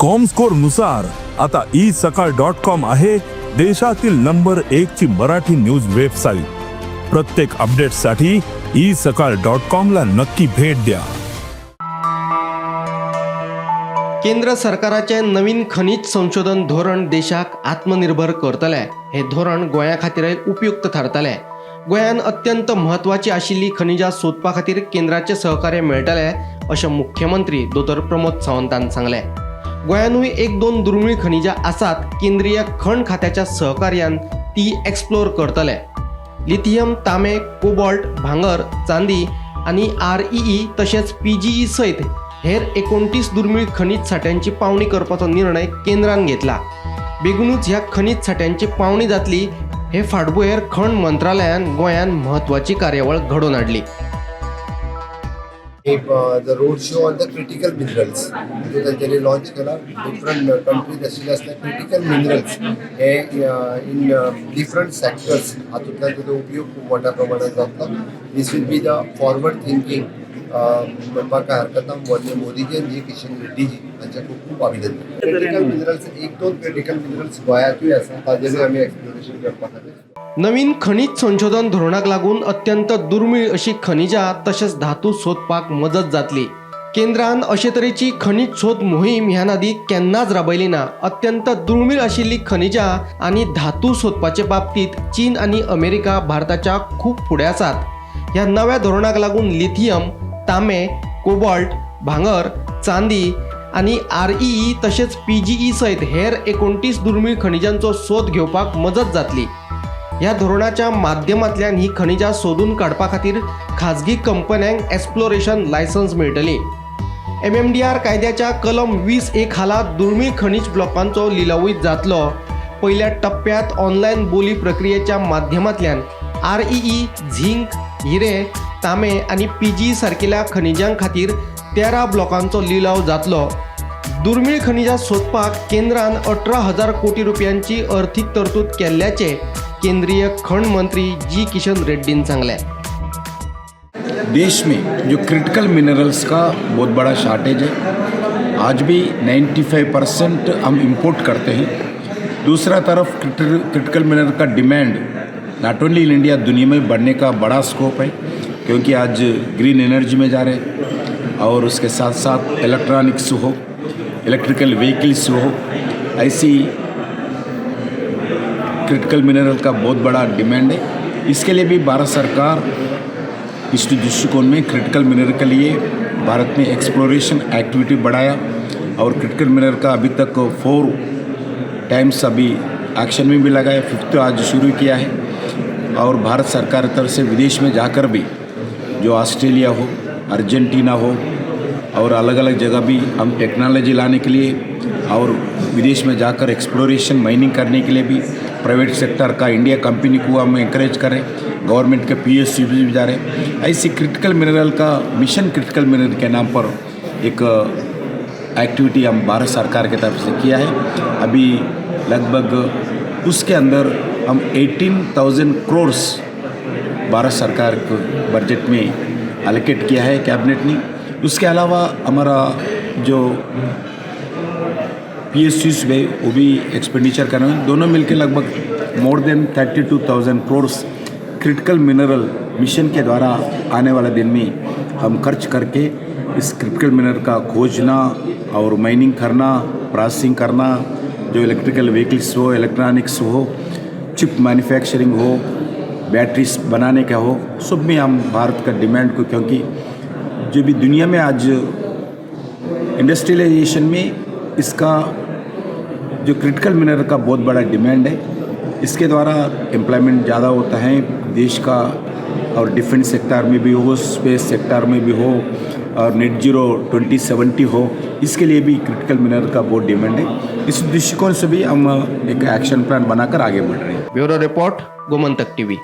Comscore नुसार आता E सकाळ डॉट कॉम आहे देशातील नंबर एक ची मराठी न्यूज वेबसाईट. प्रत्येक अपडेटसाठी ई सकाळ डॉट कॉम ला नक्की भेट द्या. केंद्र सरकाराचें नवीन खनीज संशोधन धोरण देशाक आत्मनिर्भर करतलें. हें धोरण गोंया खातीरय उपयुक्त थारतलें. गोंयान अत्यंत म्हत्वाची आशिल्ली खनिजां सोदपा खातीर केंद्राचें सहकार्य मेळटलें, अशें मुख्यमंत्री दोतोर प्रमोद सावंतान सांगलें. गोंयानूय एक दोन दुर्मीळ खनिजां आसात. केंद्रीय खण खात्याच्या सहकार्यान ती एक्सप्लोर करतले. लिथियम, तांबे, कोबॉल्ट, भांगर, चांदी आनी आरईई तशेंच पीजीई सयत हेर 29 दुर्मीळ खनीज साठ्यांची पावणी करपाचो निर्णय केंद्रान घेतला. बेगीनूच ह्या खनीज साठ्यांची पावणी जातली. हे फाटभुंयेर खण मंत्रालयान गोंयांत म्हत्वाची कार्यावळ घडोवन हाडली. The road show on the critical minerals जो तांच्यांनी लॉन्च केला. डिफरंट कंट्रीज आशिल्ले आसल्या क्रिटिकल मिनरल्स हे इन डिफरंट सेक्टर्स, हातूंतल्यान ताचो उपयोग खूब मोठ्या प्रमाणात जातलो. This will be the forward thinking म्हणपाक कांय हरकत ना. माननीय मोदीजी आनी जी किशन रेड्डीजी हांचें खूब खूब अभिनंदन. क्रिटिकल मिनरल्स, एक दोन क्रिटिकल मिनरल्स गोंयांतूय आसा, ताजेरूय आमी एक्सप्लोरेशन करपा खातीर. नवीन खनीज संशोधन धोरणाक लागून अत्यंत दुर्मीळ अशी खनिजां तशेंच धातू सोदपाक मजत जातली. केंद्रान अशे तरेची खनीज सोद मोहीम ह्यान आदीं केन्नाच राबयली ना. अत्यंत दुर्मीळ आशिल्ली खनिजां आनी धातू सोदपाचे बाबतींत चीन आनी अमेरिका भारताच्या खूब फुडें आसात. ह्या नव्या धोरणाक लागून लिथियम, तांबे, कोबॉल्ट, भांगर, चांदी आनी आरईई तशेंच पीजीई सयत हेर 29 दुर्मीळ खनिजांचो सोद घेवपाक मजत जातली. ह्या धोरणाच्या माध्यमांतल्यान ही खनिजां सोदून काडपा खातीर खाजगी कंपन्यांक एक्सप्लोरेशन लायसन्स मेळटली. एमएमडीआर कायद्याच्या कलम 20A खाला दुर्मीळ खनिज ब्लॉकांचो लिलावूय जातलो. पयल्या टप्प्यात ऑनलायन बोली प्रक्रियेच्या माध्यमांतल्यान आरईई, झिंक, हिरे, तांबे आनी पीजी सारकिल्या खनिजां खातीर 13 ब्लॉकांचो लिलाव जातलो. दुर्मीळ खनिजां सोदपाक केंद्रान 18,000 कोटी रुपयांची अर्थीक तरतूद केल्ल्याचें केंद्रीय खण मंत्री जी किशन रेड्डीन सांगलें. देश में जो क्रिटिकल मिनरल्स का बहुत बड़ा शॉर्टेज है, आज भी 95% हम इंपोर्ट करते हैं. दूसरा तरफ क्रिटिकल मिनरल का demand not only in India, दुनिया में बढ़ने का बड़ा स्कोप है, क्योंकि आज ग्रीन एनर्जी में जा रहे हैं और उसके साथ साथ इलेक्ट्रॉनिक्स हो, इलेक्ट्रिकल व्हीकल्स हो, ऐसी क्रिटिकल मिनरल का बहुत बड़ा डिमांड है. इसके लिए भी भारत सरकार इस दृष्टिकोण में क्रिटिकल मिनरल के लिए भारत में एक्सप्लोरेशन एक्टिविटी बढ़ाया और क्रिटिकल मिनरल का अभी तक फोर टाइम्स अभी ऑक्शन में भी लगाया, फिफ्थ आज शुरू किया है. और भारत सरकार की तरफ से विदेश में जाकर भी, जो ऑस्ट्रेलिया हो, अर्जेंटीना हो और अलग अलग जगह भी हम टेक्नोलॉजी लाने के लिए और विदेश में जाकर एक्सप्लोरेशन, माइनिंग करने के लिए भी प्राइवेट सेक्टर का इंडिया कंपनी को हम एनकरेज करें. गवर्नमेंट के पीएसयू भी जा रहे हैं. ऐसी क्रिटिकल मिनरल का मिशन क्रिटिकल मिनरल के नाम पर एक एक्टिविटी हम भारत सरकार की तरफ से किया है. अभी लगभग उसके अंदर हम 18,000 करोड़ भारत सरकार को बजट में एलोकेट किया है कैबिनेट ने. उसके अलावा हमारा जो पी एस में वो भी एक्सपेंडिचर कर रहे हैं. दोनों मिलकर लगभग more than 32,000 crore critical mineral mission K द्वारा आने वाले दिन में हम खर्च करके इस क्रिटिकल मिनरल का खोजना और माइनिंग करना, प्रोसेसिंग करना, जो इलेक्ट्रिकल व्हीकल्स हो, इलेक्ट्रॉनिक्स हो, चिप मैन्युफैक्चरिंग हो, बैटरीज बनाने का हो, सब में हम भारत का डिमांड को, क्योंकि जो भी दुनिया में आज इंडस्ट्रियलाइजेशन में इसका जो क्रिटिकल मिनरल का बहुत बड़ा डिमांड है, इसके द्वारा एम्प्लॉयमेंट ज़्यादा होता है देश का और डिफेंस सेक्टर में भी हो, स्पेस सेक्टर में भी हो और नेट जीरो 2070 हो, इसके लिए भी क्रिटिकल मिनरल का बहुत डिमांड है. इस दृष्टिकोण से भी हम एक एक्शन प्लान बनाकर आगे बढ़ रहे हैं. Bureau report, Gomantak TV.